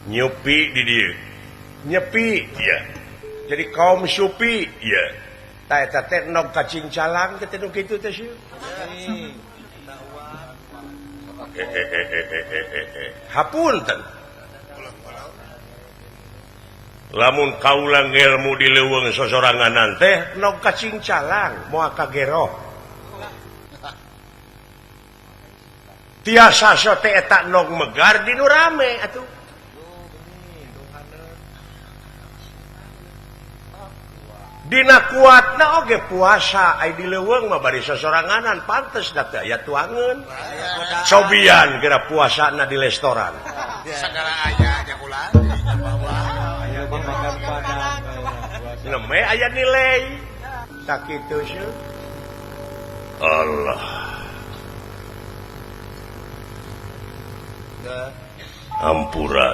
Nyupi di dieu. Nyepi ya. Jadi kaum supi ya. Tah eta teh nog kacing calang teh nu kitu teh sieun. Hapunten. Lamun kaulang ilmu di leuweung sosoranganan teh nog kacing calang moal kageroh. Tiasa sote eta nog megar di nu rame atuh. Dina kuatna oge puasa ai di leuweung mah bari sosoranganan pantes da teu aya tuangeun. Cobian geura puasana di restoran. Sagala aya jakulan. Neme aya nilai. Sakitu sih. Allah. Ampura.